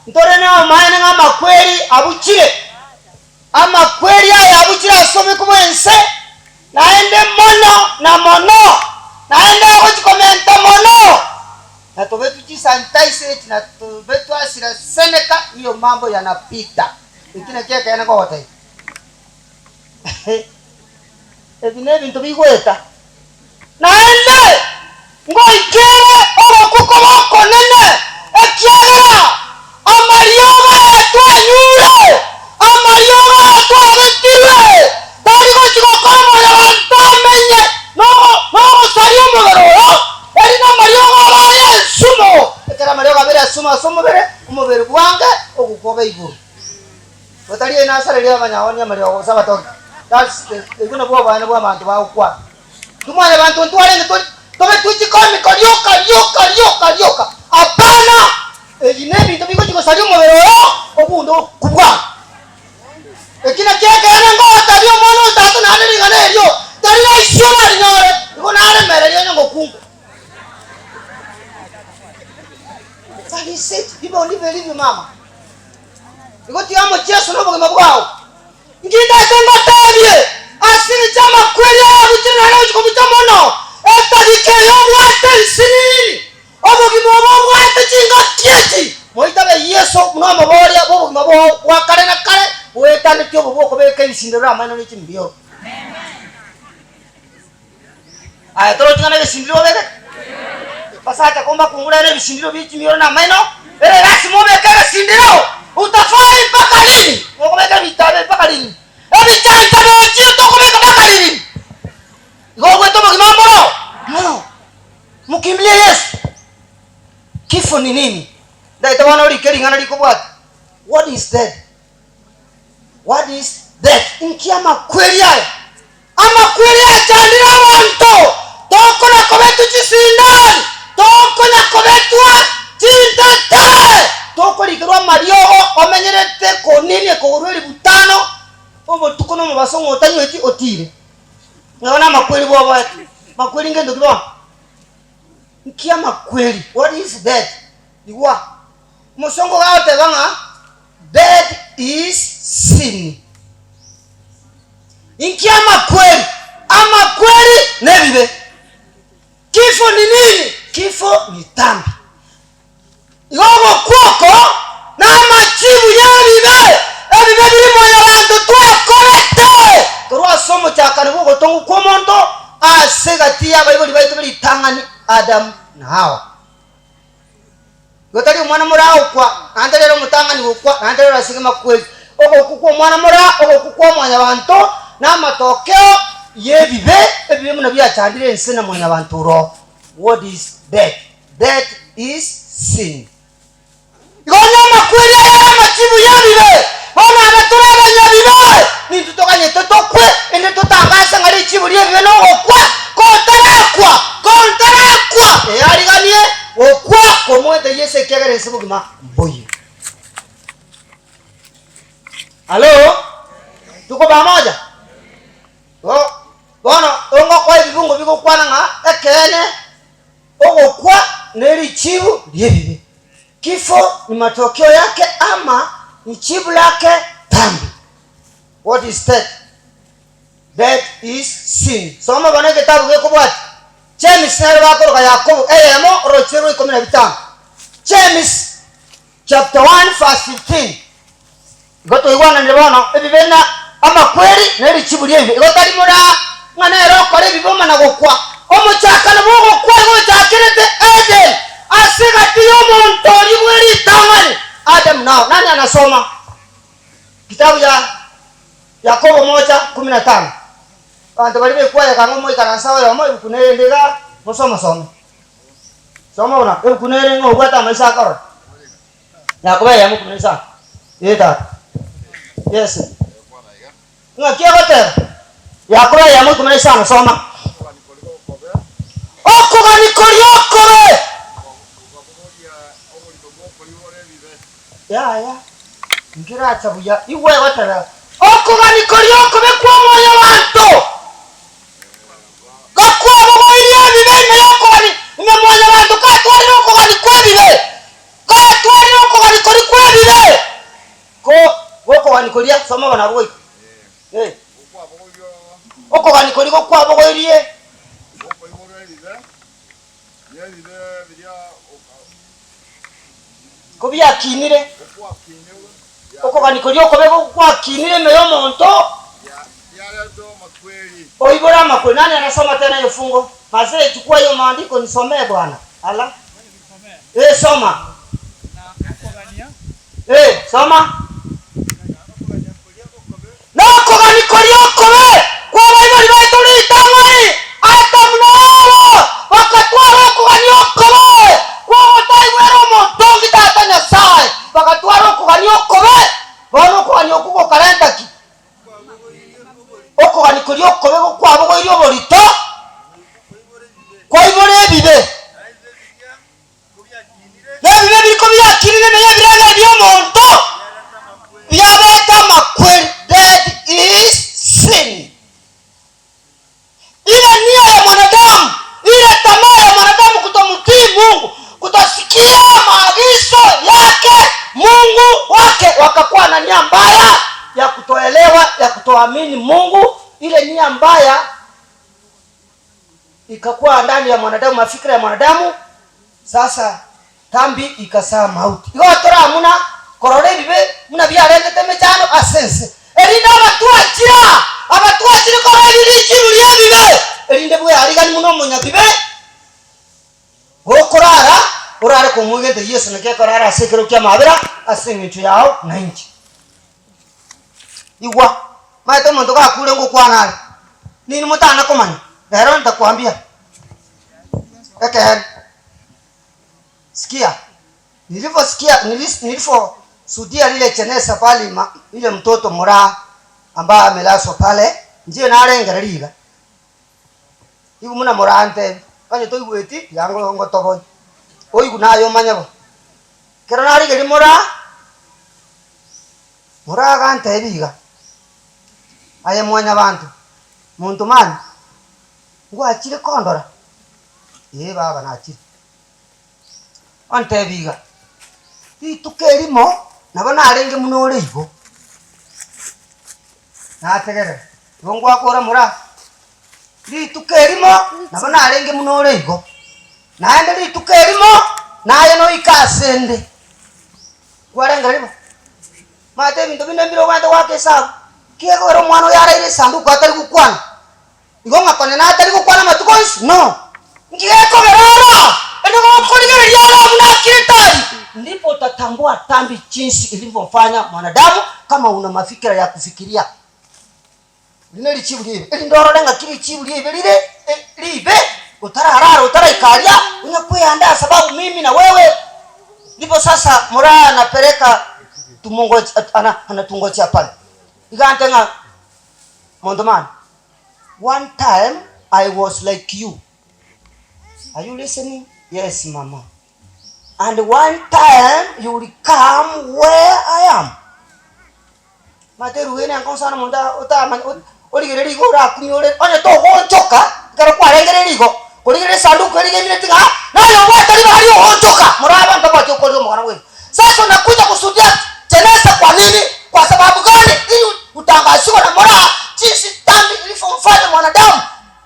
Ntore nobomaene ng'a amakweri abuchire, amakweri aya abuchire ase obeke bw'ense, naende mono na mono, naende agochia komenta mono, na tobetwe chisanitizer echi na tobetwe AstraZeneca, hiyo mambo yanapita. Eki nakio ekeene nkogotebia. Ebi nebinto bigoeta. Naende ngoikere ogokwa kobe okonene, ekiagera amariogo aya twanyure, amariogo aya twabetirwe, tari gochia gokora mwanyabanto amenye nogosaria omobere oyo, erinde amariogo abe aye ensumo. Ekero amariogo abeire asumo ase omobere, omobere bwange ogokwa obe igoro. Gotari eye nasarerie abanyaoni amariogo gose abatogi. That's the Ebu nabwo oboene bw'abanto bagokwana. Intwe mwanyabanto ntwarenge tori tobe twichikomiko rioka rioka rioka rioka. Hapana! Ebi nebinto bigochia gosaria omobere oyo ogunde okubwa. Eki nakio ekeene ngogotabia omwana o tata naende ring'ana erio tari rahisi orarinyore, igo naremereria onye ngokunkwa. That is it. Hivyo ndivyo ilivyo mama. Igo tiga omochieso nobogima bwao. Inki ndase ngotebie ase engencho y'amakweri aya abuchire naende agochia kobucha mono, etagika eye obwate ensinini, obogima obo obwate chingaki echi? Moitabe Yeso buna omoboria bw'obogima bwao bwa kare na kare, boetanetie obo bw'okobeka ebisindero amaino ne chimbioro. Aye torochi ng'a negesindiro obegete? Basacha kombakungure ere ebisindiro bie chimioro na amaino, ere lasima obeke egesindiro. Utafai mpaka lini? Okobeka ebitabu ebi mpaka lini? Ebichaita biochire tokobeka mpaka lini? Igo ogwete obogima mboro mono. Mukimbilie Yesu. Kifo ni nini? Ndaete bono orike ring'ana rikobwata. What is death? What is death? Inki amakweri aya? Amakweri achandire abanto, tokona kobetwa chisindani, tokonya kobetwa chintete, tokorikerwa amariogo omenyerete konini ekogorwa eributano obotuko na omobaso ng'a otanyweti otiire. Ng'a namakweri bwoboete. Makweri ngento ki bono? Nki amakweri? What is death? Igwa, omosongo iga agoteba ng'a Death is sin. Inki amakweri? Amakweri nebibe. Kifo ni nini? Kifo ni dhambi. Igo ogokwa oko namachibu y'ebibe, ebibe biri mwanyabanto twakorete korwa ase omochakano bw'ogotongwa kw'omonto ase egati y'abaibori baito b'eritang'ani Adamu na Hawa. Igo tari omwana moraokwa, naende tari ere omotang'ani gokwa, naende tari ore ase amakweri. Ogokwa kw'omwana mora, ogokwa kwa mwanyabanto, na amatokeo y'ebibe, ebibe buna biachandire ense na mwanyabanto oro. What is death? Death is sin. Igo onye amakweri aya are amachibu y'ebibe, bono aba tore abanyabibe, nintwe toganyete tokwe, inde totangase ng'a richibu ri'ebibe nogokwa, kotarakwa, kontarakwa, eyariganie gokwa kw'omonto Yeso ekiagera ense bogima mboiyo. Halo? Tuko pamoja? Bo, bono ongokoa ebibungo bigokwana ng'a ekeene ogokwa nerichibu ri'ebibe. Kifo ni matokeo yake ama ni chibu lake dhambi. What is death? Death is sin. Soma bono egetabu gekobwatia. James nere bakoroka Yakobo eyemo orochie rwa ikomi na bitano. James chapter 1 verse 15. Igo twaigwananire bono ebibe na amakweri ne richibu ri'ebibe. Igo tari moraa ng'a nere okora ebibe omana gokwa. Omochakano bw'ogokwa igo ochakerete Eden, ase egati y'omonto oria bwe ritang'ani, Adamu na Hawa. Nani anasoma kitabu ya Yakobo moja kumi na tano? Abanto baria bekwayeka ng'a omoikaranse oyomo ebuku nerende igaa, mosomosome. Soma buna ebuku nere ng'a obwate amaiso akorora. Yakobo eyemo ikomi na isano. Ee tata. Yes. Ng'aki egoteba? Yakobo eyemo ikomi na isano soma. Okogani koria okobe. Yaya, nkeracha buya. Igwa egoteba. Okogani koria okobe kw'omwanyabanto. Gakwabogoirie ebibe ime y'okogani, ime mwanyabanto katwarire okogani kw'ebibe. Gatwarire okogani koria kw'ebibe. Okogania koria, soma bono abwo goika. Eh. Okogania koria gokwabogoirie. Kobiakinire, okogania koria okobe gwakinire ime y'omonto, oibore amakweri. Nani anasoma tena hiyo fungo? Mazee, chukua hiyo maandiko nisomee bwana. Ala. Eh, soma. Eh, soma. Nokogania koria okobe kw'abaibori baito ritang'ani, Adamu na Hawa, bagatwara okogania okobe kw'ogotaigwera Omotongi Tata Nyasae, bagatwara okogania okobe. Bono okogania okwo gokarenta ki? Okogania koria okobe gokwabogoirie oborito, kwaibora ebibe. Na ebibe biriko biakinire ime y'ebirengererio bi'omonto biabete amakweri, death is sin. Ile nia ya mwanadamu, ile tamaa ya mwanadamu kutomtii Mungu, kutosikia maagizo yake Mungu wake, wakakuwa na nia mbaya ya kutoelewa, ya kutoamini Mungu. Ile nia mbaya ikakuwa ndani ya mwanadamu, mafikira ya mwanadamu, sasa dhambi ikasaa mauti. Igo tora muna korora ebibe buna biarentete emechando ase ense, erinde abatwachire aa, abatwachire korora eri richibu ri'ebibe, erinde bwearigani buna omonyabibe, gokorara orare komwegenta Yeso naki ekorara ase ekero ki'amabera ase eng'encho yao na inche. Igwa, maete omonto gakure ngokwana are, ninwe motana komanya, rero ntakwambia ekeene. Sikia, nilivyosikia nilis nilifosudia lile jeneza pale ma yule mtoto Moraa ambaye amelazwa pale, inche narengereria iga, igo buna Moraa antebi, onye toigweti tiga ngo ngotoboe, oigwe naye omanye bo. Ekero narigeria Moraa. Moragantebie iga, Aye Mwanyabaanto, monto mani, ngwachire kondora? Ee baba, nachire. Ontebie iga, Rituko erimo nabo narenge buna ore igo. Nategerera, igo ngwakora moraa. Rituko erimo nabo narenge buna ore igo, naende rituko erimo naye noike asende. Kwarengereria bo? Omanyete ebinto binde mbire obwenerete goaka esabu, kiekogera omwana oyo araire esanduku atari gokwana, igo ng'a konya natari gokwana amatuko onsi? No. Nki gekogera aro? Erinde gokorigereria aro buna akirete aria, ndipo utatambua dhambi jinsi ilivyomfanya mwanadamu kama una mafikira ya kufikiria. Eri nerichibu riaibe, erinde orore ng'aki richibu riaibe rire riibe, otararara otaraika aria, onye kweandaa sababu mimi na wewe. Ndipo sasa Moraa anapeleka tumongoje ana anatungojea pale. Iga ante ng'a monto mani, one time I was like you. Are you listening? Yes mama. And one time you will come where I am. Omanyete eruga eye nenkong'u sana omonto otamanya origereria igo orakumie ore onye togoonchoka ekero kwarengereria igo, korigereria esanduku eria iga emineti ng'a naye obwate ribaga riogoonchoka, more abanto mbabwati okorera omogano bw'ense. Sasa unakuja kusudia jeneza kwa nini? Kwa sababu gani? Ili utangaziwe na moraa jinsi dhambi ilivyomfanya mwanadamu.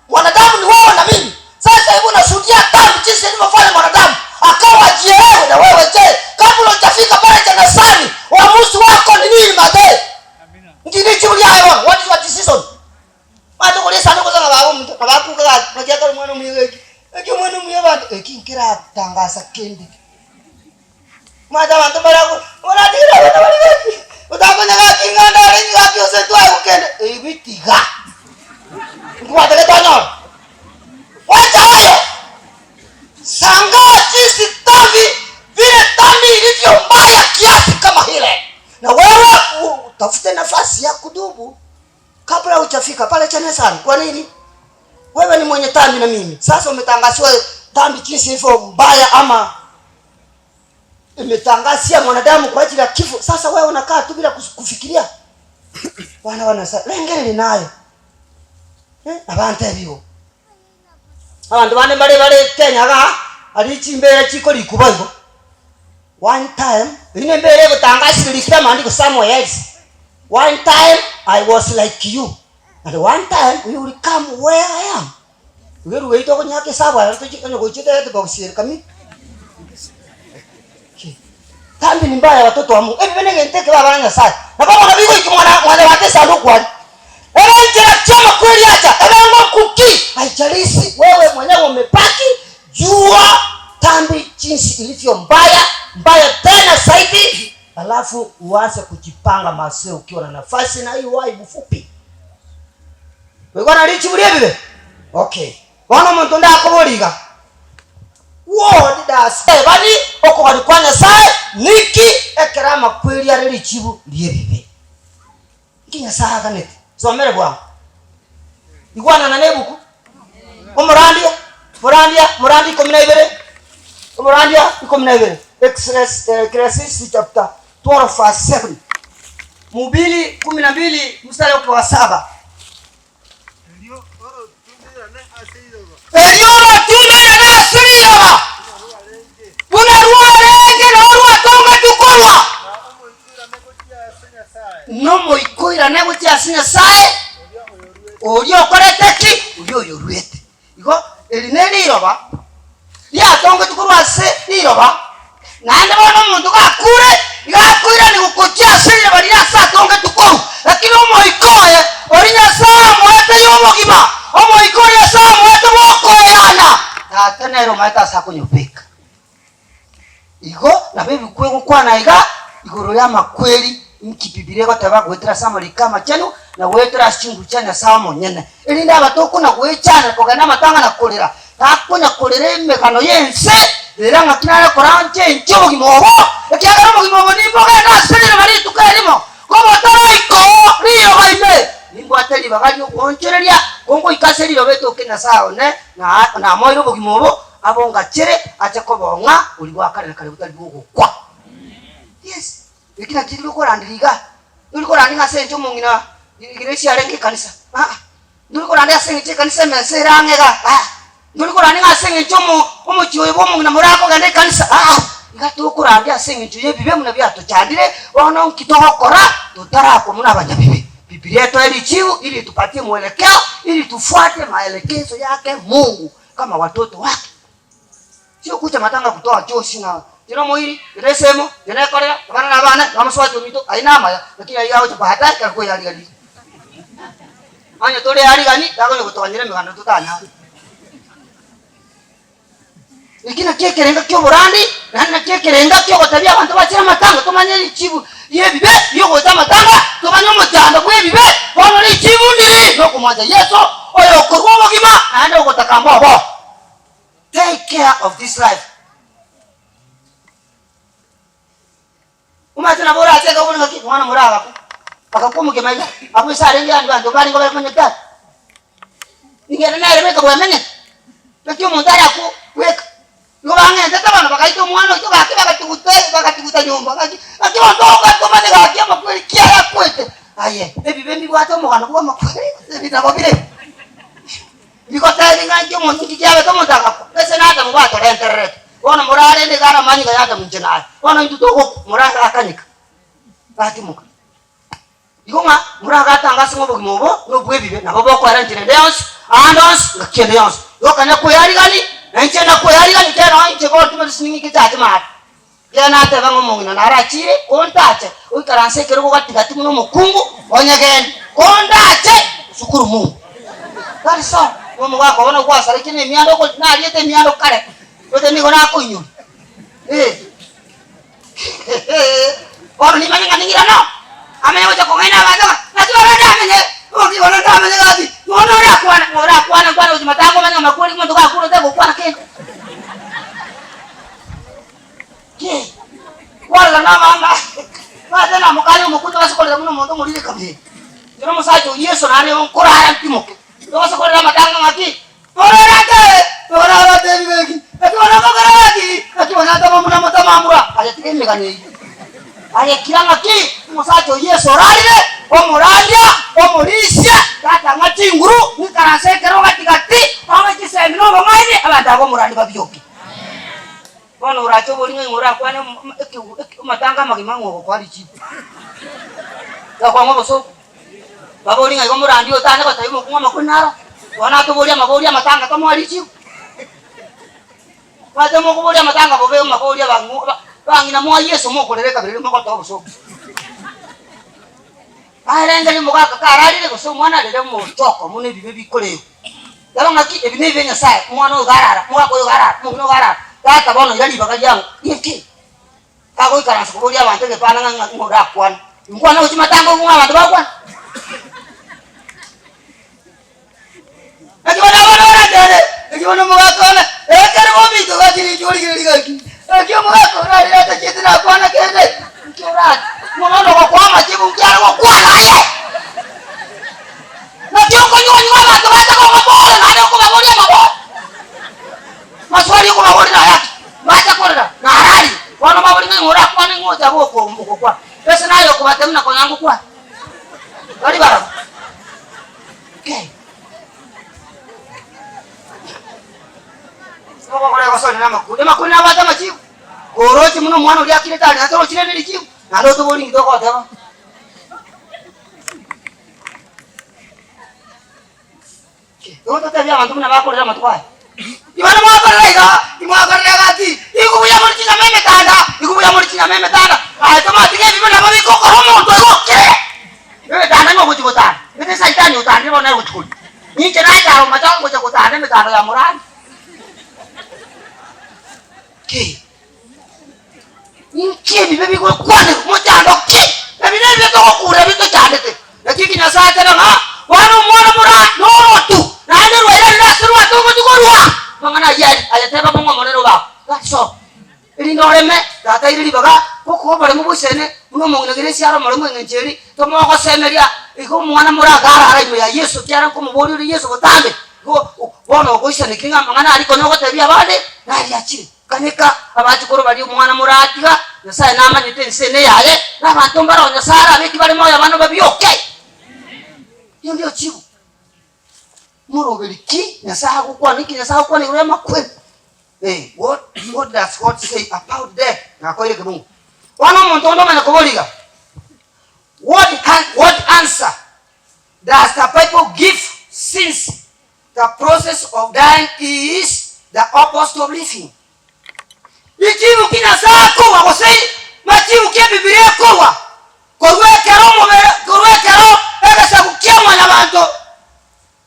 Mwanadamu ni wewe na mimi. Sasa hivi unashuhudia dhambi jinsi ilivyofanya mwanadamu akawa ajielewe. Na wewe je, kabla hujafika pale jenezani, uamuzi wako ni nini? Mathe ngirichi uli ayo what is your decision? Mate kuri sanduku za baba omuntu abakuka nakiakara omwana omuya eki eki omwana omuya abanto eki nkeratangaza kende Omanyete abanto mbare abwo, oratigire abana baria gaki, otakonya gaki ng'a ndare inche gaki gose ntwae gokenda, ebi tiga. Nkobwate getonyore. Wacha hayo, shangaa jinsi dhambi vile dhambi ilivyo mbaya kiasi kama hile, na wewe utafute nafasi ya kudubu kabla hujafika pale jenesani. Kwa nini? Wewe ni mwenye dhambi na mimi sasa umetangaziwa dhambi jinsi ilivyo mbaya ama imetangasia mwanadamu kwa ajili ya kifo. Sasa wewe unakaa tu bila kufikiria bwana wana sa lengere linayo eh, abantu ebigo abantu bande mbare bare Kenya ga ari chimbera chikori kuba igo one time ine mbere egotangasire rikire amandiko somewhere else. One time I was like you and one time you will come where I am. Iga eruga eyio tokonyaka esabu aro tochie onye gochia toyete box ere kamiri. Ki? Dhambi ni mbaya watoto wa Mungu. Ebibe negento ekebe abana Nyasaye. Nabo bono bigoika mwana mwanyabanto esanduku aria. Ebe enchera ki amakweri acha, ebe ngoku ki? Haijalishi wewe mwenyewe umebaki, jua dhambi jinsi ilivyo mbaya, mbaya tena zaidi, alafu uanze kujipanga mazee ukiwa na nafasi na hii uhai mfupi. Oigwana richibu riebibe? Okay. Bono omonto onde akobori iga, What does Ebani okogania kwa Nyasae niki ekero amakweri are richibu riebibe? Nki Nyasae aganete? Somere bwango. Igwanana nebuku. Omorandia, morandia, morandia ikomi na ibere, omorandia ikomi na ibere. Ecclesiastes chapter 12 verse 7. Mhubiri kumi na mbili mstari wake wa saba. Erio orotumerane ase riroba. Erio orotumerane ase riroba. Buna rwarenge. Buna rwarenge nao rwatongetwe korwa. Na omoikoirane gochia ase Nyasae. Nomoikoirane gochia ase Nyasae. Oria oyoruete. Oria okorete ki? Oria oyoruete. Igo eri neriroba riatongetwe korwa ase riroba, naende bono omonto gakure, iga akoiranigwa gochia ase riroba riria ase atongetwe korwa. Lakini omoika oye, oria Nyasae amoete y'obogima, omoika oria Nyasae amoete bw'okoeyana, Tata nere omaete ase akonyobeka. Igo nabo ebiku egokwana iga igoro y'amakweri, inki Bibilia egoteba goetera ase amariko amachenu na goetera ase chinguru chia Nyasae omonyene, erinde abatokwa na goechana kogenda amatanga na korera, takonya korera emegano y'ense, rera ng'aki nare koranche inche obogima obo, ekiagera obogima obo nimbogende ase riroba rituko erimo, Kobotaraika oo riroba ime, nimbwate ribaga ri'ogoonchoreria, kongoika ase riroba etoke Nyasae one, na namoeire obogima obo, abongachere ache kobong'a oria bwa kare na kare botari bw'ogokwa. Yes, eki nakio tiri koranderia igaa. Tori korandia ng'a ase engencho omong'ina Grace arenge ekanisa, aa. Ntori korandia ase engencho ekanisa emesa ere ang'e igaa, aa. Ntori korandia ng'a ase engencho omo omochie oyo bwa omong'ina morakogenda ekanisa, aa. Iga tokorandia ase engencho y'ebibe buna biatochandire, bono nki togokora totarakwa buna abanyabibe? Bibilia etoe richibu ili tupatie mwelekeo ili tufuate maelekezo yake Mungu kama watoto wake. Sio kucha matanga kutoa chosi ng'a inche nomoiri, inche nesemo, inche nekorera, abana nabane, na omosubati ominto, ayio namaya, lakini ayio agocha baadaye ekero kweyariganirie. Onye tore arigani, takonya gotoganyera emegando totanyare. Eki nakio ekerenga ki'oborandi, naende nakio ekerenga ki'ogotebia abanto bachere amatanga, tomanye richibu ri'ebibe ri'ogocha amatanga, tomanye omochando bw'ebibe, bono richibu ndiri nokomwancha Yeso, oyokorua obogima naende ogotaka mbobo. Take care of this life. Omanyete nabo orache iga obore ng'aki omwana more agakwa, agakwa omogima iga, abwo ase arenge yaani banto mbarenge bare komanya tari. Ningende nere bweka bwamenyete, naki omonto arakwe bweka. Igo bang'entete bono bagaita omwana oito gaki bagatuguta bagatuguta nyomba gaki, gaki monto ogokwa omanye gaki amakweri ki ayakwete. Aye, ebibe mbibwate omogano bwa amakweri, ebi nabo bire. Bigotebi ng'a inki omonto inki kiabete omonto agakwa, ase na Adamu batorentererete. Bono morarende iga aramanywe iga y'Adamu inche naye. Bono intwe togokwa, moragakanyeka, gatimoka. Igo ng'a moragatanga ase ng'a obogima obo nobw'ebibe, nabo bokoera enchera ende yonsi, aande onsi, ngaki ende yonsi. Igo kanya kweyarigani, na inche nakweyarigani, kera nonye inche bono timanyeti ning'ike chache maate. Ekero nateba ng'a omong'ina narachiire, kontache oikaranse ekerogo gati-gati buna omokungu, onyegene, kondache shukuru Mungu. That is all. Omogaka obo nabo gwasarekire na emiando okori nariete emiando kare, gose nigo nakoinyoria. Eh. Bono nimanye ng'a ning'irane oo, amenye gocha kong'aina abanto ng'a naki bono ndamenye, oboki bono ndamenye gaki, bono orakwane, ng'a orakwane nkwane gochia matanga omanye ng'a makweri omonto gakure otagokwana kende. Ki? Kwarora namanga ng'ate namokania omokunde ase korera buna omonto omoriri kabere. Ekero omosacha o Yeso nare nkorara ntimoke, tobasa korera amatanga ng'aki? Tororate! Torarate ebibe eki, naki bono ngokora gaki? Naki bono atama buna motamambura? Aye tiga emegano eyio. Aye kira ng'aki? Omosacha o Yeso orarire, omorandia, omorisia, tatang'a chinguru, ng'ikaranse ekero gati gati, ong'e chisemi na obong'aini, abanto aba omorandi babioke. Bono orache oborie ng'a ing'o orakwane amatanga amagima ng'a ogokoa richiiko. Gakwang'a obosooku. Baborie ng'a igo omorandi otane gotebia omokungu amakweri naro, bono atoborie amaborio amatanga tomoe richibu. Omanyete mokoboria amatanga bobe amaborio abang'u aba bang'ina moa Yeso mokorera ekabira eria mogotoa obosooku. Aerengereria omogaka kararire gose omwana arere omochoko buna ebibe bikorerwa. Teba ng'aki ebi nebibe Nyasae, omwana oyo iga arara, omogaka oyo iga arara, omong'ina oyo iga arara, tata bono ira ribaga riango ri'eke. Kagoikaransa koboria abanto egepanda ng'a ng'a ng'o orakwane. Inkwane gochia matanga obwo ng'a abanto bagokwana. Naki bono abana barakene, naki bono omogaka one, ekero bominto gaki ninki origereria gaki, naki omogaka one arire atachieti nakwana kende, nki orati, ng'o bono ogokoa amachibu nki are gokwana aye? Naki okonywa-nywa abanto bacha kong'oboria naende okobaboria amabori? Maswali okobaboria nayaki? Bacha korera, nararire. Bono baborie ng'a ing'o orakwane ng'o ocha gokwana, ase naye okobatebia na konya ngokwana. Tari barabwo. Okay. Ogokora egosori na amakuri. Amakuri nabwate amachibu. Koroche buna omwana oria akirete aria torochi rende richibu, naende otobori inki togoteba. Igo totebie abanto buna bakorera amatuko aya. Igo mwakorera iga, imwakorera gaki, igo buya muri chinyama emetanda, igo buya muri chinyama emetanda. Aye tomatiga ebibe nabo bigokora omonto igo okire. Emetanda ng'o ogochi gotanda? Gete saitani otandire bono nere ogochi koria. Ninche nachare omocha ngocha gotanda emetando ya morani. Ki? Inki ebibe bigokwanerwa? Mochando ki? Ebi nebibe togokuura ebi tochandete. Naki eki Nyasae ateba ng'a, Bono omwana mora norotu, naende rwairanire ase rwate ogochia korua. Amang'ana ayio aria ayateba bong'u Omonene obao. That's all. Erinde oreme, Tata aire ribaga, gokoa oboremu boisene, buna omong'ina Grace are omoremu eng'encho eri, tomogosemeria igo omwana mora agarara ime ya Yeso, ekiagera nkomoboria ore Yeso botambe. Igo bono ogoisanekire ng'a amang'ana aria konya ogotebia abande, naria achire. Kanyeka abachukuru baria omwana moratiga, Nyasae namanyete ense ene yaye, na abanto mbareo Nyasae arabeke bare moyo abana babioke. Riria riochibu moroberi ki Nyasae agokwana, inki Nyasae agokwana igoro y'amakweri? Eh, what, what does God say about death? Nakoire ekebungo. Bono omonto onde omanya koboria iga, what, what answer does the Bible give since The process of dying is the opposite of living. Richibu ki Nyasae akorwa gose machibu ki Ebibilia ekorwa korwa ekero omobere korwa ekero egesaku kia mwanyabanto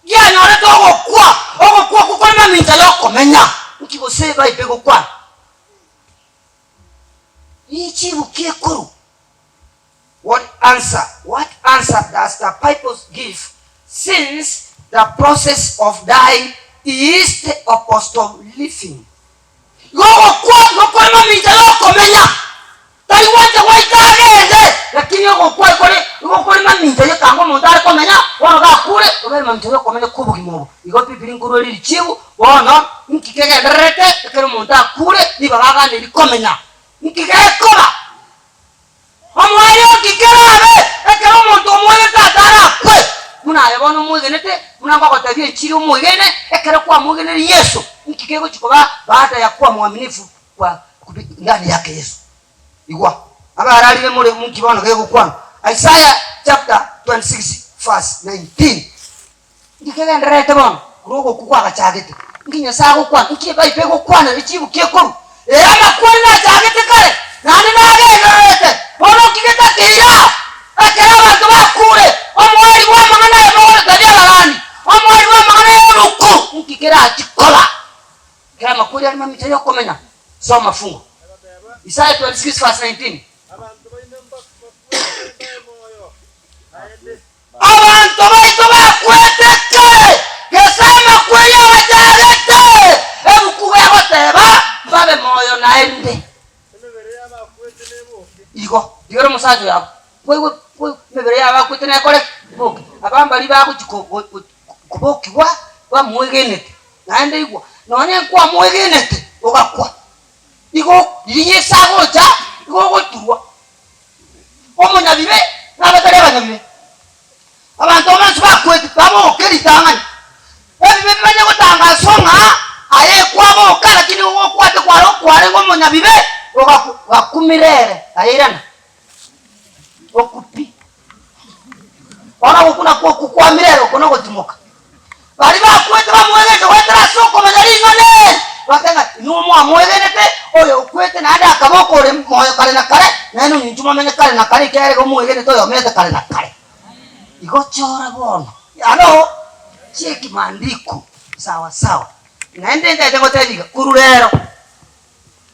gianyorete ogokwa, ogokwa okwo kore mamincha y'okomenya. Nki gose Ebible egokwana? Richibu ki ekorwa? What answer, what answer does the Bible give since the process of dying is the opposite of living? Igo ogokwa igo kore mamincha y'okomenya, tari gwancha gwaika agende, lakini ogokwa kore igo kore mamincha y'ekango omonto are komenya, bono gakure obere mamincha y'okomenya kw'obogima obo. Igo Biblia nkorwa ere richibu, bono nki kegendererete ekero omonto akure ribaga aganeiri komenya, nki gekoba? Omoerio nki kerabe ekero omonto omwegenete atarakwe? Buna aye bono omwegenete, buna ngogotebia enchiri omwegene, ekero kwamwegenire Yeso, nki kegochia koba baada ya kuwa mwaminifu kwa ndani yake Yeso? Igwa, abararire more nki bono gegokwanwa? Isaiah chapter 26 verse 19. Nki kegendererete bono korwa ogokwa kwagachagete? Nki Nyasae agokwana? Nki Ebible egokwana? Echibu ki ekorwa? Ee, amakweri nachagete kare, naende nagendererete. Bono nki getakeire aa? Ekero abanto bakure, omoerio bw'amang'ana aya mogoretebia abarani, omoerio bw'amang'ana y'ebuku, nki kerachie koba? Ekero amakweri are mamincha y'okomenya, soma fungo. Isaiah 26 verse 19. Abanto baino mbakwete mbae moyo, naende. Abanto baito bakwete kare, gese amakweri abachagete, ebuku gegoteba, mbabe moyo naende. Emebere y'abakwete neboke. Igo, rigera omosacha oyo abwo, kwaigwa kwaigwa emebere y'abakwete nekore ki? Eboke. Aba mbaria bagochia ko- go- go kobokigwa bamwegenete, naende igwa, nonye nkwamwegenete ogakwa, igo riria Yeso agocha, igo ogoturwa. Omonyabibe na abatari abanyabibe. Abanto bonsi bakwete baboke ritang'ani. Ebibe bibanye gotangaswa ng'a aye kwaboka, lakini ogokwate kware okwarenge omonyabibe, ogakwa, gakumire ere, aye irana, okwe pi. Bono ogokwa nakwo okwo kwamire ere, okwo nogotimoka. Baria bakwete bamwegenete goetera ase okomanya ring'ana eri, bakega ng'a inwe mwamwegenete oyo okwete naende akaba okore moyo kare na kare, nainwe ninchu momenye kare na kare, ekiagera igo mwegenete oyomenyete kare na kare. Igo chora bono. Aro cheki maandiko sawa sawa. Naende ntaete gotebia iga, korwa rero,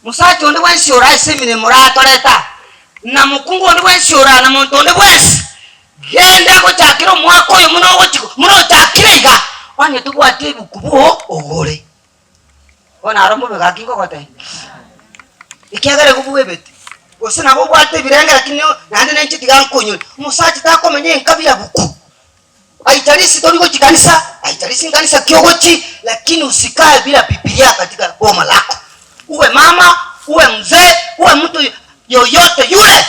mosacha onde bwensi ore ase emeremo oratorete aa, na mokungu onde bwensi ore aa, na monto onde bwensi, genda gochakera omwaka oyo buna ogochi buna ochakire iga, onye tobwati ebuku bwo ogore. Bono aro mbobe gaki nkogotebia, ekiagera igo bwebete, gose nabo obwate ebirenge lakini naende nainche tiga nkonyore, omosacha takomenya enka bila buku. Haijalishi tori gochia kanisa, haijalishi nkanisa ki ogochi, lakini usikae bila bibilia katika boma lako. Uwe mama, uwe mzee, uwe mtu yoyote yule,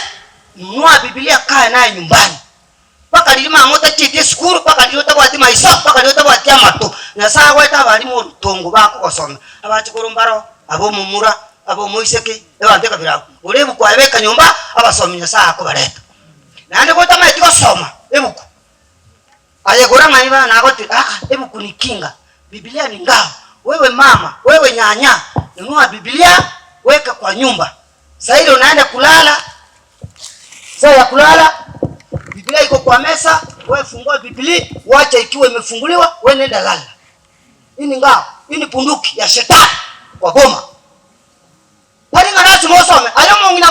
nunua bibilia kae naye nyumbani. Mpaka riria mama otachieti esukuru, mpaka riria otabwati maiso, mpaka riria otabwati amato. Nyasaye agoete abalimu orutongo bakogosomia, abachukuru mbaro, abe omomura, abe omoiseke, abanto ekabira abwo. Gora ebuku aye beka nyomba, abasomi Nyasaye akobareta. Naende gotamaeti gosoma ebuku, aye gora ng'a niba nagotire, aa, ebuku ni kinga, Bibilia ni ngao. Wewe mama, wewe nyanya, nunua Bibilia weka kwa nyumba. Saa ile unaenda kulala, saa ya kulala, Bibilia iko kwa mesa, wewe fungua Bibilia, wacha ikiwa imefunguliwa, wewe nenda lala. Hii ni ngao, hii ni bunduki ya shetani kwa boma. Tari ng'a lasima osome, aye omong'ina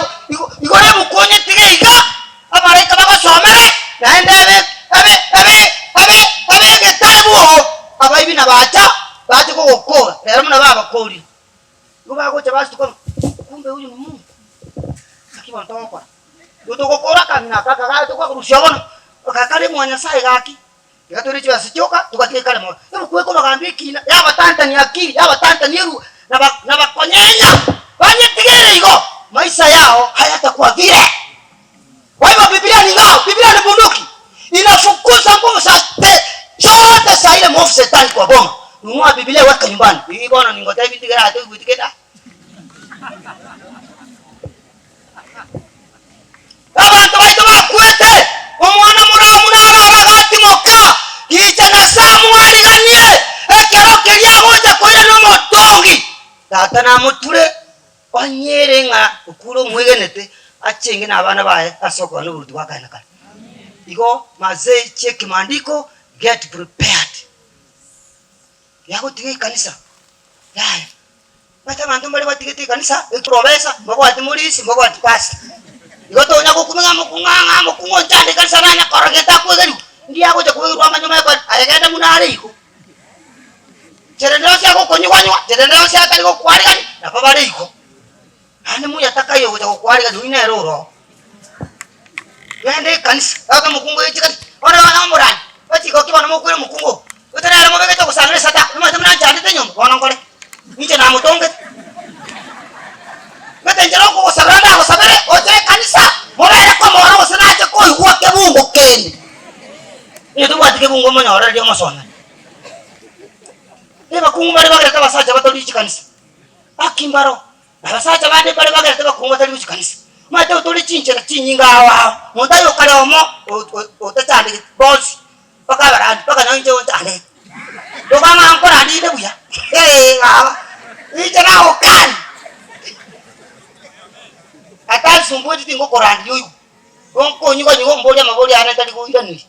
igoro ebuku onyetige iga, abaraika bagosomere, naende ebe ebe ebe ebe ebe egetare bwoo, abaibi nabacha bache kogokora, rero buna babakorire. Igo bagocha basuka ng'a kumbe huyu ni Mungu. Naki bono togokora? Igo togokora akang'ina aka aka gacha tokakorusia bono, aka kare mwa Nyasaye gaki. Tiga toire chibesa chioka, togatiga kare moyo. Ebuku ekobagambia ekina, yabatantania akili, yabatantania erua, na ba- na bakonyenya, banyetigere igo, maisha yao hayatakuwa vile. Kwa hivyo Biblia ni ngao, Biblia ni bunduki, inafukuza nguvu za te zote za ile mwovu shetani kwa boma. Nunua Biblia weka nyumbani. Hii bono ningotebi ntigere ate oigwete kende aa. Abanto baito bakwete, omwana moramu naro abagatimoka, gicha Nyasae amwariganie ekero keria agocha koirana omotongi. Tata namoture, onye ere ng'a okure omwegenete, achenge nabana baye ase okogana oboruoti bwa kare na kare. Igo mazee check maandiko, get prepared. Yagotiga ekanisa, yaya. Omanyete abanto mbare batigete ekanisa, eprofesa, mbabwati morisi, mbabwati pastor. Igo tonya gokumia ng'a mokong'u ng'a ng'a mokong'u onchande ekanisa nanye korora gento akwegerigwa, ndi agocha kwegerwa amanye omanye kore, aye genda buna are igo. Nchera ende yonsi agokonyigwanywa, nchera ende yonsi atari gokwarigani, nabo bare igo. Naende muya takaiyo ogocha gokwarigani oyio nere ore oo. Genda ekanisa, gaka omokungu oyo chikanisa, bono nonya omorani, ochigokia bono mokwere omokungu oo, gose nere mobegete ogosang'ana esadaka, nimanyete buna nchandete nyomba, bono nkore ki? Inche namotongete. Gete inche nokogosabera ndagosabere, oche ekanisa, mobere komoro gose nache koigwa kebungo kende. Onye tobwati kebungo omonyorere omosomere. Abakungu mbare bagerete abasacha batori chikanisa, aki mbaro. Abasacha bande mbare bagerete bakungu batari gochia kanisa. Omanyete otore chinchera chinyinge ao ao, monto aye okare omo otachandegeti, bonsi mpaka abarandi mpaka nonya inche onchandegete. Toka ng'a nkorandie inde buya, eh baba, inche nagokania. Atansumbueti tingokorandia oigwe, gonkonyigwa nyigwa omborie amabori aane ntari koiraneria.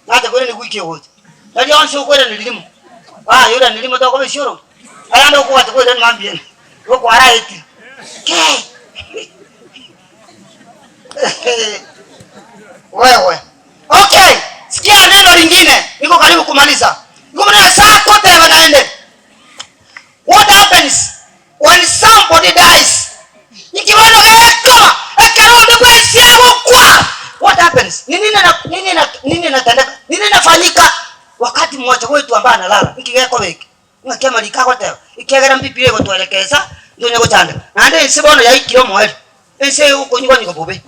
Nacha koiraneria wiki egocha, tari onsi okoiraneria rimo, aye oiraneria rimo tokoba esiorori. Ayande okobwata koirani mambia ene, igo kwaraetire. Kei! Wewe. Okay, sikia neno lingine, niko karibu kumaliza. Niko mwana Nyasaye akoteba naende. What happens when somebody dies? Inki bono gekoba ekero onde bwensi agokwa? What happens? Ni nini na nini na nini inatendeka? Nini inafanyika wakati mmoja wetu ambaye analala? Inki gekoba eke? Ng'aki amariko agoteba, Ekiagera mbibilia egotwerekesa, ntonya gochandeka. Naende ense bono yaikire omoerio, ense eye egokonyigwa-nyigwa bobe.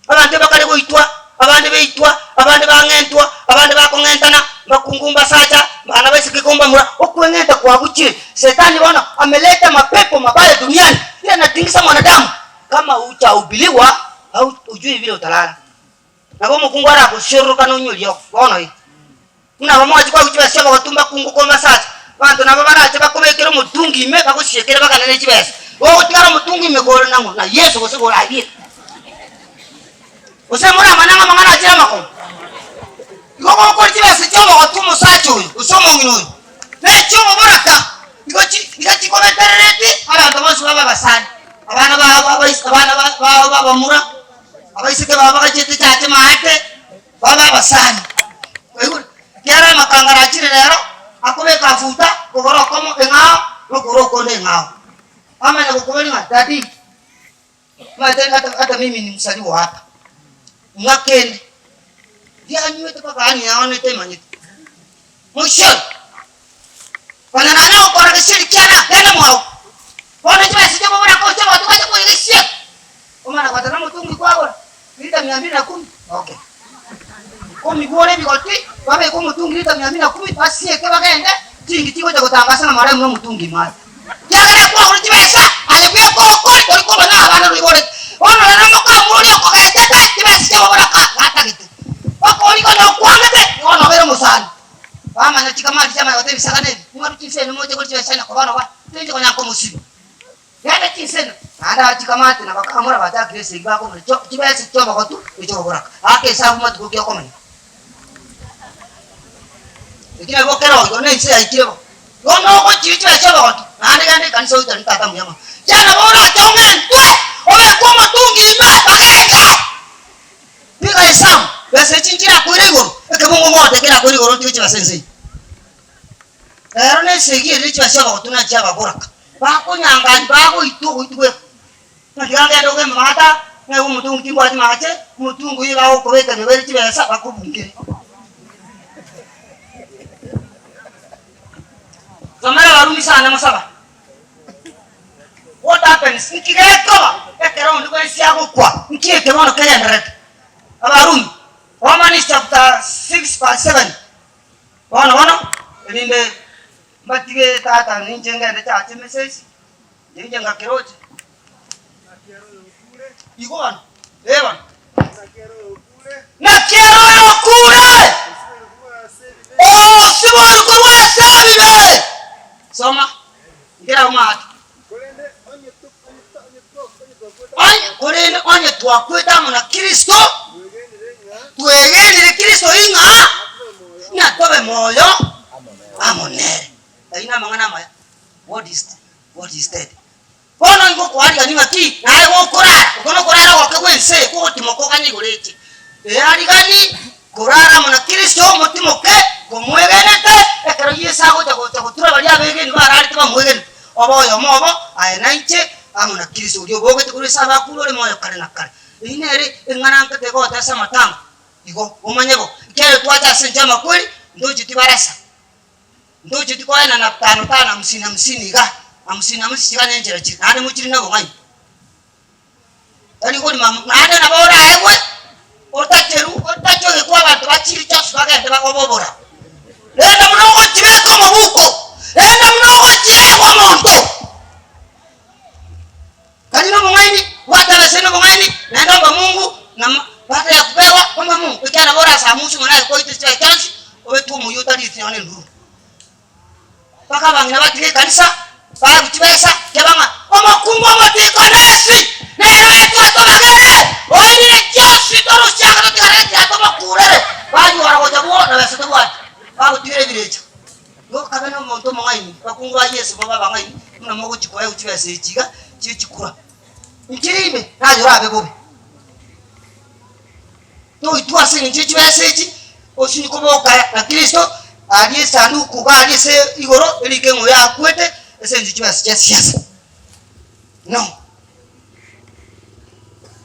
Abanto ebakare goitwa, abande beitwa, abande bang'entwa, abande bakong'entana, mbakungu mbasacha, mbana baiseke ko mbamura, okweng'enta kwaguchire. Setani bono ameleta amapepo mabaya duniani, ira anatingisa mwanadamu, kama hujahubiriwa, hujui vile utalala. Nabo omokungu aragosiororokane onywe eriogo bono iga. Buna abamoachi kwagwa chibesa chi'obogotu mbakungu komasacha, abanto nabo barache bakobekere omotungi ime bagosiekere bagane ne chibesa. Gogotigara omotungi ime kore nang'o na Yeso gose korabie. Gose moramanye ng'a amang'ana achire amakong'u. Igo gokora chibesa chi'obogotu omosacha oyo gose omong'ina oyo, na echi'oboboraka igo chi iga chikobeterereti abanto bonsi babe abasani, abana bao abais abana ba bao babamura, abaiseke bao bagachete chache maate, babe abasani. Kwaigure? Ekiagera amakangara achire rero, akobeka afuta, kogoro okomo eng'ao, na okogoro okonde eng'ao. Bamanya gokoboria ng'a daddy, omanyete hata hata mimi ni mzaliwa wa hapa, ng'a kende, ndianywete mpaka yaani yaonete emanyete. Mosio, konya nanya gokora gesieri kiane genda mwao. Bono chibesa chi'obobora kocha obotu gwacha koigisia. Omana gwatana omotungi kwagora lita mia mbili na kumi, okay. Komigwore ebigoti, babeke omotungi lita mia mbili na kumi, basieke bagende, chingi chigocha gotangasa ng'a marehemu nomotungi ime aye. Kiagera kwagora chibesa, aye bweka okore, tori komanya ng'a abana noiborete. Bono rora mokamura oria okogechete, chibesa chi'obobora ka gatagete. Okorigwa nokwangete, igo nobere omosani. Bamanya chikamati chiamanya goteba ebisagane ebi, Mwarue chinsemo moche kori chibesa chiane koba noba, tinche konya komosibia. Genda chinsemo. Naende aba chikamati na bakamura bachakire esegi bakobuna chio chibesa chi'obogotu ne chi'oboboraka. Aka esabu matuko ki okomenya. Eki nabwo kera oyo na ense yaikire bo. Bono ogochiria chibesa chi'obogotu, naende genda ekanisa oitane tata mbuya mono. Kiagera nabo orache ong'entwe, obekwe omotungi ime, bagende. Piga esabu, besa echi nchirakoire igoro, ekebungo ngote kerakoire igoro ntige chibesa ense eye. Ero nesegi eria chibesa chi'obogotu na chi'ababoraka, bakonyanganywa bagoitwa ogoitwa gweka. Ng'a tiga ngende ogembe maata, ng'aigwe omotungi timbwati mache, omotungi oyio iga agokobeka nyobere chibesa bakobungere. Somera Abarumi sana mosaba. What happens? Nki gekoba ekero onde bwensi agokwa? Nki eke bono kegendererete? Abarumi, Romans chapter 6 verse 7. Bono bono, erinde mbatige tata ninche ngende chache emesesi, ninche ngakeroche. Igwa bono, ee bono. Naki ere oyokure, osiboirwe korwa ase ebibe. Soma, nkere agwo maate. Korende onye twakwete amo na Kristo, twegenire Kristo ing'a natobe moyo amo nere. Ayio namang'ana amaya. God is, God is dead. Bono nigo okwarigania ng'a ki? Naye gokorara, oko nokorara ogoke gw'ense eye kogotimoka oganye igoro eche. Earigani korara amo na Kristo omotimoke komwegenete, ekero Yeso agocha gocha gotura baria abegeni bararete bamwegenete, obe oyomo obo, aye na inche, amo na Kristo oria obogete korwa ase abakure ore moyo kare na kare. Eyio nere eng'ana nkete egocha ase amatanga. Igo omanye bo, ekiagera twacha ase ense y'amakweri, ntocheti barasa. Ntocheti koenana tano tano hamsini hamsini iga, hamsini hamsini chiga nenchera chire, naende mochire nobong'aini. Tari korima naende nabo oraegwe, otacheru otache ogekwa abanto bachire chionsi bagende bagobobora. Renda buna ogochibeka omobuko, renda buna ogochiegwa omonto. Tari nobong'aini, bwata abasani nobong'aini, naende omba Mungu, na baada ya kupewa, omba Mungu, ekiagera nabo orasamuswe ng'a naye koitire chibae chionsi, obetwe omoyio otarieti nonya nenduru. Mpaka abang'ina batiga ekanisa, baegwa chibesa, keba ng'a omokungu omotikonesi nere oetwe atobagere, oirire chionsi torusie ake totigareti atomokurere, banyora gocha bwoo na besa tobwati, bagotigera ebirecha. Igo kabe nomonto omong'aini, abakungu ba Yeso bobe abang'aini, buna mogochia koegwa chibesa echi iga chie chikura. Nchire ime, naye orabe bobe. Toitwe ase eng'encho ye chibesa echi, osinye koboka na Kristo aria esanduku iga aria ase igoro, erike ng'a oyo akwete ase eng'encho ye chibesa chia siasa. No.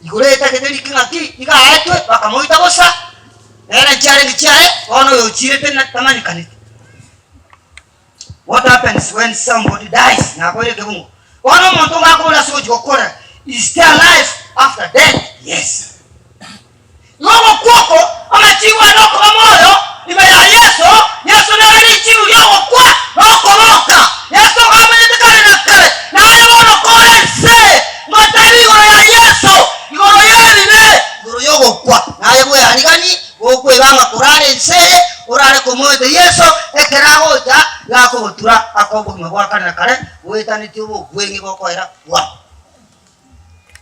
Igoro etagete rike ng'aki, iga aetwe, bakamoita bosa, nere nchiarenge chiaye, bono oyo ochiirete na tamanyekaneti. What happens when somebody dies? Nakoire ekebungo. Bono omonto onga akobora ase ogochia gokorera, is there life after death? Yes. Igo ogokwa oko, amachibu ane okoba moyo ime ya Yeso, Yeso nere richibu ri'ogokwa na okoboka. Yeso igo amenyete kare na kare, na aye bono kore ense, ngotebi igoro ya Yeso, igoro y'ebibe, igoro y'ogokwa, naye bweani. Gokwebanga korara ense eye, orare komoete Yeso, ekero agocha, iga akogotura akoe obogima bwa kare na kare, boetanetie obobweng'e bokoera bwao.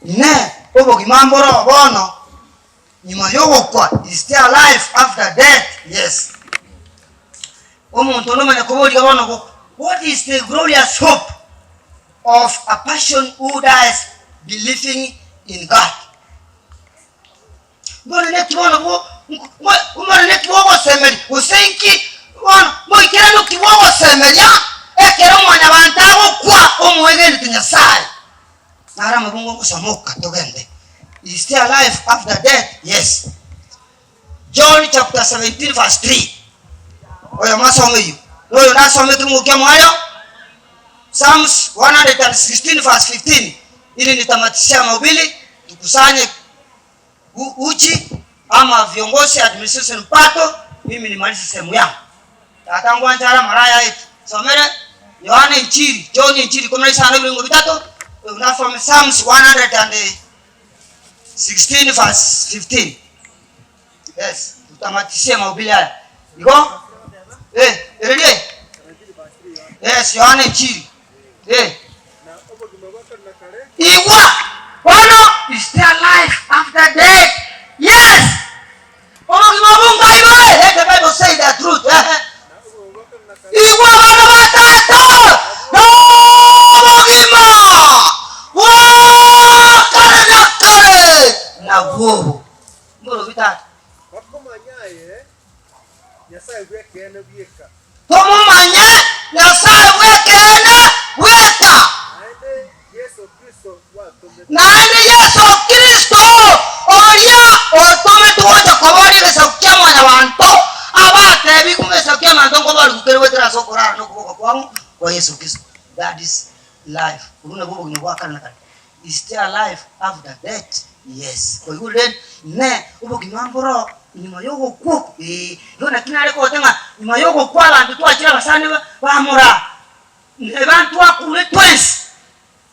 Inee! Obogima mboroo bono nyuma y'ogokwa? Is there life after death? Yes. Omonto onde omanya koboria bono gokwa, What is the glorious hope of a person who dies believing in God? Bono naki bono bo, bono naki bogosemeria, gose inki bono moikeranu ki bogosemeria ekero mwanyabanto agokwa omwegenete Nyasae? Naro amabungo ngosoma oka togende. Is there life after death? Yes. John chapter 17 verse 3. Oyomo asome eyio, na oyonde asome ekemungo kia moyo. Psalms 116 verse 15. Ili nitamatisia mahubiri tukusanye uchi ama viongozi administration mpato mimi nimalize sehemu yangu. Tata ngwancha are amaraya aye somere Yohana enchiri John enchiri ikomi na isano ebirengo bitato nasome Psalms 116 verse 15 yes tutamatisia mahubiri aya igo eh ererie yes Yohana enchiri eh Igwa! Bono is there life after death? Yes! Obogima obo nkai bore? Let the Bible say the truth. Ehe. Igwa abana ba tata! Nobogima bwa kare na kare nabwo obo. Mborobi tata. Bakomanya aye Nyasae bw'ekeene bweka. Tomomanye Nyasae bw'ekeene bweka. Naende Yeso Kristo gwatomete. Naende Yeso Kristo oria otometwe gocha koboria egesaku kia mwanyabanto, abatebigwe ng'a egesaku kia mwanyabanto nkoborigwe kere goetera ase okorara na okoboka kwang'o kwa Yeso Kristo. That is life. Obwo nabwo obogima bwa kare na kare. Is there life after death? Yes. Koigure rende? Inee! Obogima mboroo nyuma y'ogokwa oko? Ee. Igo naki nare kogocha ng'a nyuma y'ogokwa abanto twachire abasani ba moraa, neba ntwakure twensi.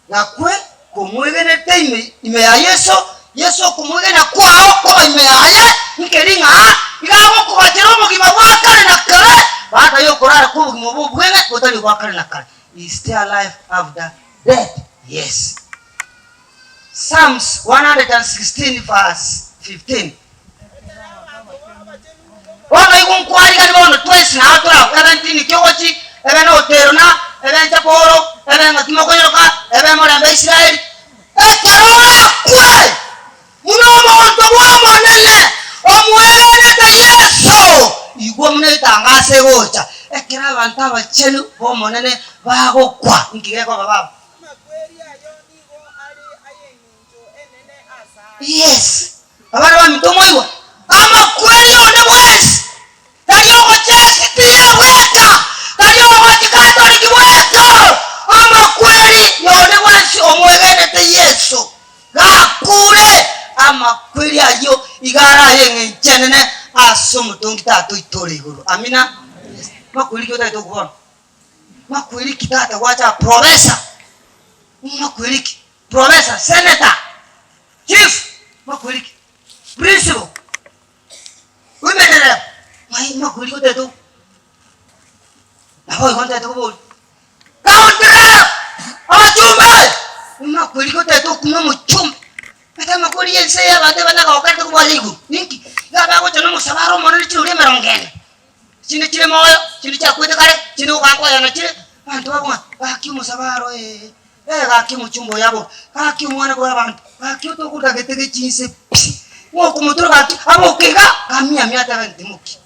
Nakwe komwegenete ime ime ya Yeso, Yeso okomwegena kwao koba ime yaye, nkeri ng'a iga agokogachera obogima bwa kare na kare, baada y'okorara kw'obogima obo obweng'e botari obwa kare na kare. Is there life after Death? Yes. Psalms 116 verse 15. Bono igo nkwarigani bono twensi nao torao ebe ntini kiogochi ebe notero na ebe nchaporo ebe ng'aki mokonyoroka ebe morembe Israeli ekero orakwe Buna omonto bw'Omonene omwegenete Yeso, igwa buna etangaso egocha, ekero abanto abachenu b'Omonene bagokwa, inki gekoba baba? Amakweri ayo nigo are ay'engencho enene asare. Yes, abana baminto moigwe, amakweri onde bwensi Tari ogochia SDA bweka, tari ogochia Katoliki bweka, amakweri yonde bwensi omwegenete Yeso gakure, amakweri ayio iga are aye eng'encho enene ase omotongi Tata oito ore igoro. Amina. Yes. Makweri ki otagete okwa bono? Makweri ki tata gwacha professor? Makweri ki? Professor, senator, chief, makweri ki? Principal. Oimerere, ng'ai makweri gotete oo? Naboigo ntete koboria, County rep, abachumbe, makweri gotete okuma omochumbe, ase amakweri ya ense eye abanto ebane agokerete kobua igoro, ninki? Iga bagocha na omosabara omonene chirori emerongo ene, chinde chire moyo, chinde chiakwete kare, chinde gokankoyana chire, abanto babwo ng'a gaki omosabara oye Eh, gaki omochumba oyo aboke, gaki omwana bw'abanto, gaki otogotagete gechinse pi, ng'okomotura gaki aboke iga, kamiamia atebe ntimoki.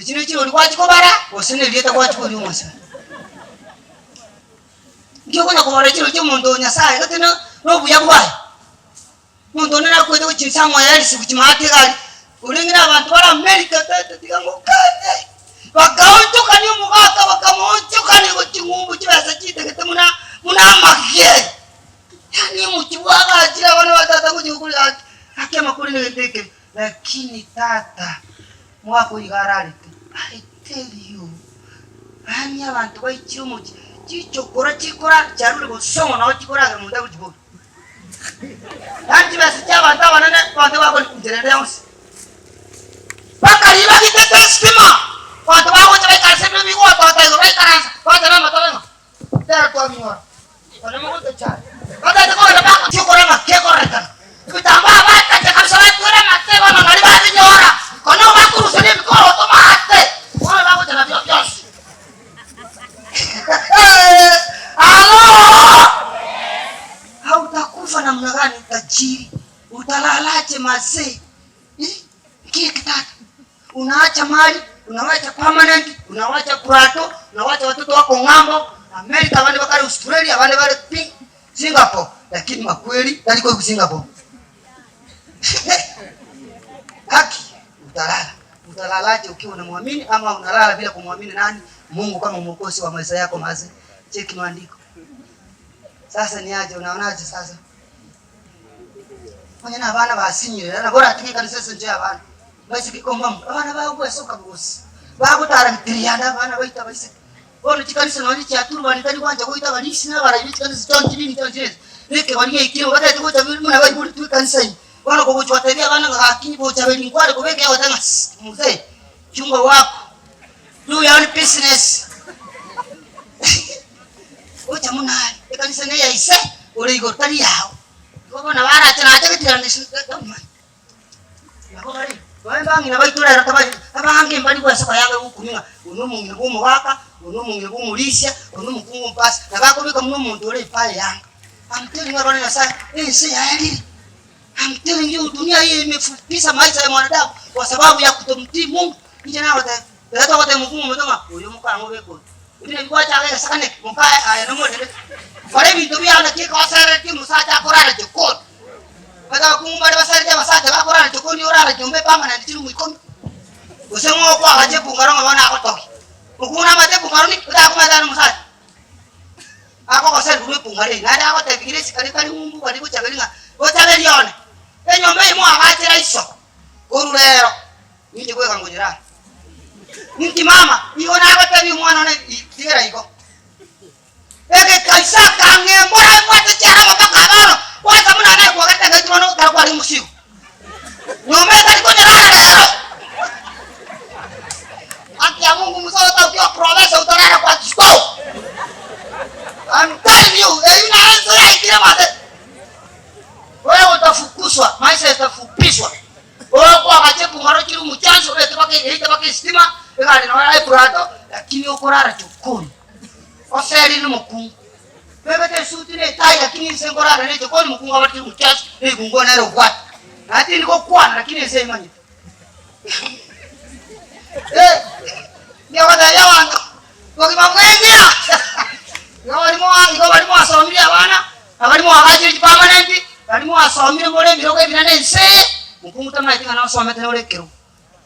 Echi ne chirori gwachia kobara, gose na erieta gwachia koria omosani. Nki okonya kobara chirori chia omonto o Nyasaye gete na obuya bwaye? Omonto onde nakwete gochia inse amoe erisigu chimate iga aria, orenge na abanto bare America tata tiga ngokane. Bakaonchokania omogaka bakamoonchokania gochia ng'umbu chibesa chitegete buna buna amage. Yaani omochie bwagachire abana ba tata gochia gokora gaki, gaki amakori negento ekebe. Lakini tata, omogaka oyio iga ararete, I tell you, yaani abanto baichire omochie, chichokora chikora chiarure bosongo nao chikoragera omonto agochiboria. Yaani chibesa chia abanto abanene, abanto bakori inchera ende yonsi. Barente esitima, abanto bagocha baikaranse ebiro bigotota igoro baikaransa, bacha namatobe ng'a rero twabinyora. Onye mogotochaya, batagete kogenda bagochia okora ng'a kekororekana. Ebitambaa batache kabisa batwere amate bono nario babinyora, konya obakoruseria ebikoroto maate, bono bagocha nabio bionsi. Alo! Hautakufa namna gani tajiri? Utalalaje mazee? Ih, Kiki tata. Unaacha mali, unawacha permanent, unawacha prato, unawacha watoto wako ng'ambo, America abande bakare Australia, abande bare pi Singapore, lakini makweri tari koigwa Singapore. Haki utalala. Utalalaje ukiwa unamwamini ama unalala bila kumwamini nani? Mungu kama mwokozi wa maisha yako maze. Cheki maandiko. Sasa ni aje unaonaje sasa? Onye na abana basinyire, nabo oratige ekanisa ase enchera y'abana. Baiseke kombamu, abana bagwesoka bosi, bagotara bitirianda abana baito abaiseke. Bono chikanisa nonye chiaturubani tari gwancha goita abarisia na abarai be chikanisa chionsi chidini chionsi ezi, na ekegori giaikire igo batagete gocha buna baiboretwe ekanisa ime. Bono kogochia gotebia abana ng'a gaki bochaberi nkware kobeka egoteba ng'a sss mzee, chunga wako, do your own business. Gocha buna are, ekanisa neya ise ore igoro tari yao. Igo bono barache nache getigarana Nabo bare nonya mbang'ina baito rero tabari abange mbari gwesoka yanga gokumia ng'a oyo nomong'ina bwa omogaka, oyo nomong'ina bwa omorisia, oyo nomokungu omopasi, nabo akobeka buna omonto ore epaa eyanga. I'm telling you abana ba Nyasaye, ense yaerire. I'm telling you dunia hii imefupisa maisha ya mwanadamu kwa sababu ya kutomtii Mungu. Inche nagotebia, ekero togotebia mokungu omonto ng'a oyo mokang'u obeke oyo, ebi nabio gwachaka egesakane eke, mokaye aye nomorembe. Kora ebinto biao naki egoseretie omosacha akorara jikoni. Omanyete abakungu mbare basaretie abasacha bakorara jikoni orara nyomba epermanent chirumu ikomi, gose ng'o okoagacha ebungaro ng'a bono agotogia. Mokungu namanyete ebungaro niki? Otakomanyete aye nomosacha. Akogoseria korwa ebungaro eye, naende agotebia gira esika rikari ng'umbu bari gochaberia ng'a gochaberia one, enyomba eye mwagachera iso, korwa rero ninche bweka ngonyerara. Ninki mama? Igo nagotebia omwana one tigera igo. Egeka Isaka ang'embora ebwate chiaraba mpaka bono, kwansa buna nakwagete engaki bono ekero kware omosigo. Nyomba etari konyerara rero. Haki ya Mungu mzee hata ukiwa profesa utalala kwa store. I'm telling you, eyio nayo ense yaikire mate. Wewe utafukuzwa, maisha yatafupishwa. Okoagacha ebung'aro chire omochanso obeke mpaka egeita mpaka esitima, egari noyo eprato, lakini okorara chokoni. Oserire nomokungu. Bebete esuti na etai lakini inse nkorara ne chokoni mokungu abarete omochaso na egungo nere obwate. Naye tindi gokwana lakini ense emanyete. Eh, ngegoteebia abanto, bogima bw'engira. Igo baria moa igo baria mwasomirie abana, na baria mwaagachire chipermanent, baria mwasomire more ebirogo ebinene ense eye, mokungu tamanyeti ng'a nosomete nore ekerogo.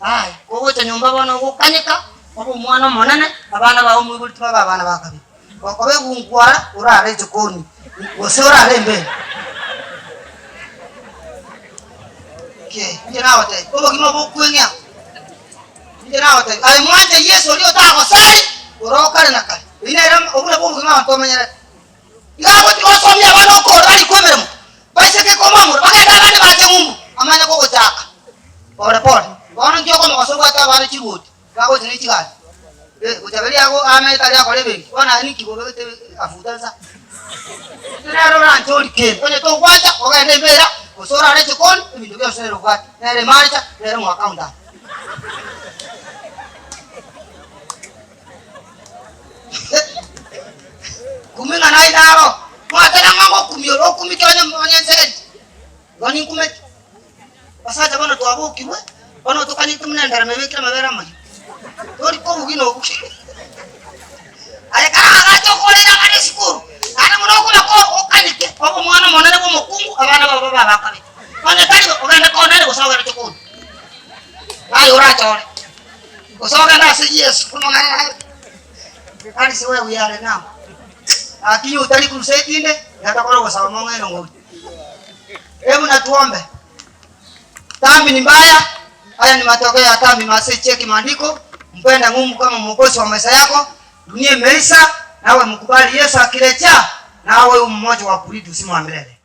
Aya, kogocha nyomba bono ogokanyeka, obe omwana omonene, abana bao omoibori tibabe abana ba kabere. Gokoba egunkwara, orare echokoni, gose orare embera. Ki, inche nagotebia, obogima bokweng'ea. Inche nagotebia, aye mwanche Yeso oria otagosari, ore kare na kare. Eyio nere obwo nabwo obogima abanto bamenyerete. Iga agotiga osomie abana okoora barikwe emeremo, baiseke komamura, bagende abande bache ng'umbu, amanye kogochaka pore pore. Bono inki okomogosa obwate abana chiruoti, bagocha ne chigari? Eh, gocha baria ago ame tari akora ebenki, bono aye ninki bobegete afuta nsa? Inche nere oranche orikere, onye togwancha ogende embera, gose orare echikoni, ebinto bionsi nere obwate, nere emanager, nere omoaccountant. Kumia ng'a naye naro, mwateba ng'a ngokumia ore, okumike onye onye enseri, igo ninkumete. Basacha bono twabokigwe, bono tokanyete buna enderema ebekire amabere amayio, tori kobugia na obugie. Aye kara agacha okorera abana esukuru, naende buna okobeka okanyeke, obe omwana omonene bwa omokungu, abana bao babe abakabere. Onye tari bo, ogende konene gose ogende chokoni. Naye orachore. Gose ogende ase Yeso omong'ina naye. That is where we are now. Lakini otari crusade inde, iga tokore ogosaba mong'ina ng'ori. Hebu na tuombe. Dhambi ni mbaya, haya ni matokeo ya dhambi mase cheki maandiko, mpende Mungu kama mwokozi wa maisha yako, dunia imeisha, nawe mkubali Yesu akirejea, nawe mmoja wa kurithi uzima wa milele.